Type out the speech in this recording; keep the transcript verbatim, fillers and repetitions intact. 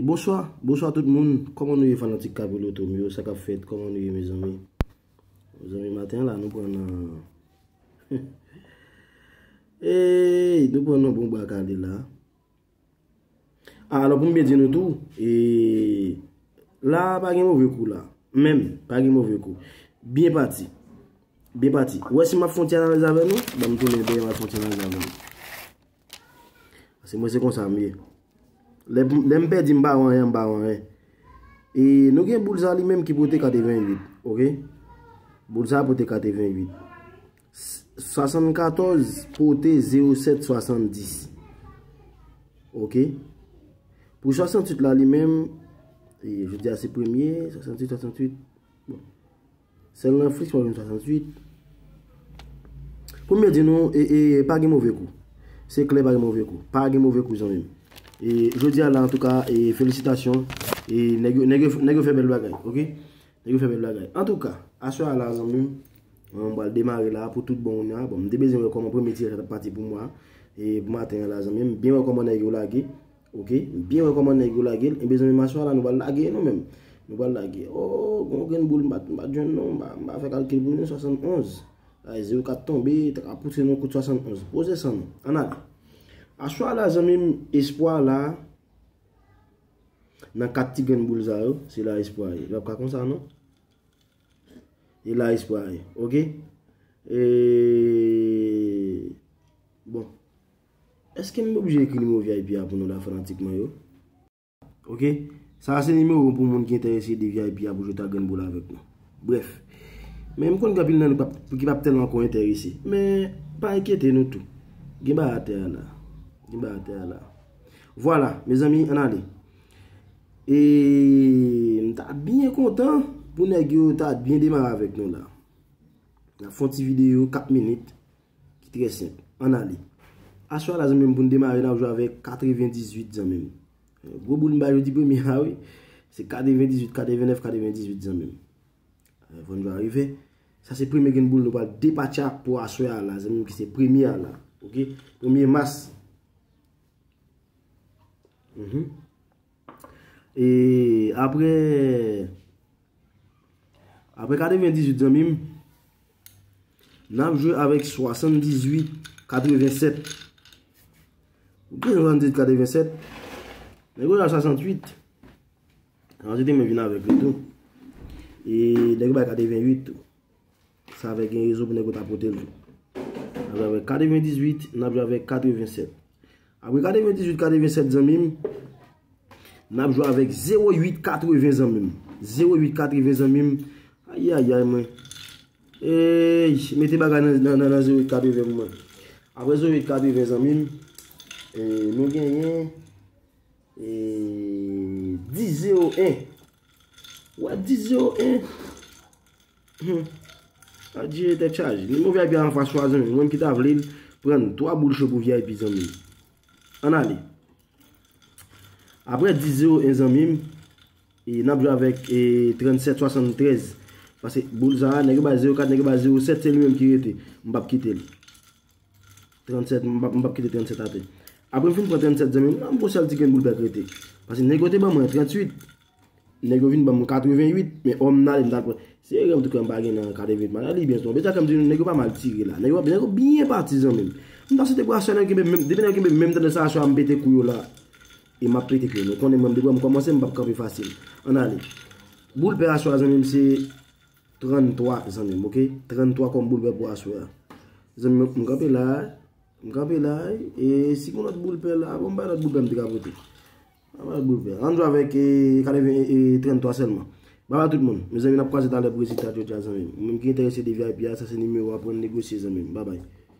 Bonswa, bonswa tout moun. Kòman nou ye fanatik Kapiloto m yo? Sa k ap fèt? Kòman nou ye, mezanmi? Mezanmi, maten an la, nou pran nan Ey, nou pran nan bon bwa kale la. Ah, alò, pou m byen di nou tou, e, la pa gen move kou la. Menm, pa gen move kou. Byen pati. Byen pati. Ou wè si m ap fè yon ti analiz avè nou, ban m tounen dèyè, m ap fè yon ti analiz avè nou. Paske mwen se konsa m ye. Lè, lè m pèdi, m pa wè anyen, m pa wè anyen. E nou gen boul sa li menm ki pote katreventuit, oke? Boul sa pote katreventuit. S-, swasannkatòz pote zewo sèt swasanndis. Oke? Pou swasantuit la li menm, e, jodi a se premye, swasantuit, swasantuit. Bon. Sèl nan Fritz pa jwenn swasantuit. Pou m byen di nou, e, e, pa gen move kou. Se klè, pa gen move kou. Pa gen move kou, zanmi m. E, jodi a la, antouka, e, felisitasyon. E, nèg yo, nèg yo, nèg yo fè bèl bagay, oke? Nèg yo fè bèl bagay. Antouka, aswè a la, zanmi m, m pral demare la pou tout bon kounye a. Bon, m te bezwen wè kòman premye tiraj la t ap pati pou mwa. E, pou maten an la, zanmi m, byen wè kòman nèg yo lage. Oke, m byen wè kòman nèg yo lage l. Ebyen, zanmi m, aswè a la, nou pral lage nou menm. Nou pral lage. Oh, gon grenn boul m pa t, m pa t jwenn non, m pa, m pa fè kalkil pou nou, swasannonz. Ay, zewo kat tonbe, t ka pouse nou kout swasannonz. Poze san nou. Ann ale. Aswè a la, zanmi m, espwa la, nan kat ti grenn boul sa yo, se la espwa ye. L ap ka konsa, non? E la espwa ye, oke? E, bon. Èske m oblije ekri nimewo V I P a pou nou la, fanatik mwen yo? Oke? Sa a se nimewo pou moun ki enterese de V I P a pou jwe ta grenn boul avèk nou. Brèf. Men m konn gen anpil nan nou k p ap, ki p ap tèlman ko enterese. Men pa enkyete nou tou. Gen bagay atè a la. Gen bagay atè a la. Vwala, mezanmi, ann ale. E m ta byen kontan pou nèg yo ta byen demare avèk nou la. N ap fè yon ti videyo kat minit ki trè senp. Ann ale. Aswè a la, zanmi m, pou n demare, n ap jwe avèk katrevendizuit, zanmi m. Gwo boul m bay jodi premye a, wi. Se katrevendizuit, katrevennèf, katrevendizuit, zanmi m. Fò n jwe arive. Sa se premye grenn boul nou pral depatcha pou aswè a la, zanmi m, ki se premye a la. Oke? Premye mas. Mhm. E apre, apre katrevendizuit, zanmi m, n ap jwe avèk swasanndizuit katrevensèt. Ou gen swasanndizuit katrevensèt? Nèg yo la swasanntuit. Ann jete men vin avèk li tou. E nèg yo bay katreventuit tou. Sa fè gen rezon pou nèg yo ta pote l tou. N ap jwe avèk katrevendizuit, n ap jwe avèk katrevensèt. Apre katrevendizuit, katrevensèt, zanmi m, n ap jwe avèk zewo uit katreven, zanmi m. Zewo uit katreven, zanmi m. Ayayay, mwen. Ey, mete bagay nan, nan, nan, nan zewo uit katreven pou mwen. Apre zewo uit katreven, zanmi m, e, nou genyen E, dis zewo en. Wè, dis zewo en. Hmm. Adje, tèt chaje. Nimewo V I P a anfas chwazi mwen. Mwen ki ta vle l pran twa boul cho pou V I P, zanmi m. Ann ale. Apre dis zewo en, zanmi m, e n ap jwe avèk, e, trannsèt swasanntrèz. Paske boul sa a, nèg yo bay zewo kat, nèg yo bay zewo sèt, se li menm ki rete. M p ap kite l. Trannsèt, m p ap, m p ap kite trannsèt atè. Apre m fin pran trannsèt, zanmi m, m gon sèl ti grenn boul bèk rete. Paske nèg yo te ban mwen trantuit. Nèg yo vin ban mwen katrevenuit, men òm nan ale m t al pran. Se erè m tou kwè m pa gen nan katrevenuit. Maladi byen tonbe. Sa fè m di nou, nèg yo pa mal tire la. Nèg yo, nèg yo byen pati, zanmi m. M ta swete pou aswè nèg yo kenbe menm, depi nèg yo kenbe menm tandans sa, aswè a m pete kou yo la. E m ap pete kou yo. Nou konnen mwen, depi m kòmanse, m p ap kanpe fasil. Ann ale. Boul pè aswè a, zanmi m, se tranntwa, zanmi m, oke? Tranntwa kòm boul pè pou aswè a. Zanmi m, m kanpe la, m kanpe la, e si gon lòt boul pè la, bon, m bay lòt boul pè m te ka pote. M bay lòt boul pè. Ann jwe avèk, e, katreven, e, tranntwa sèlman. Babay tout moun. Mezanmi, n ap kwaze talè pou rezilta jodi a, zanmi m. Ou menm ki enterese de V I P a, sa se nimewo a pou n negosye, zanmi m. Babay.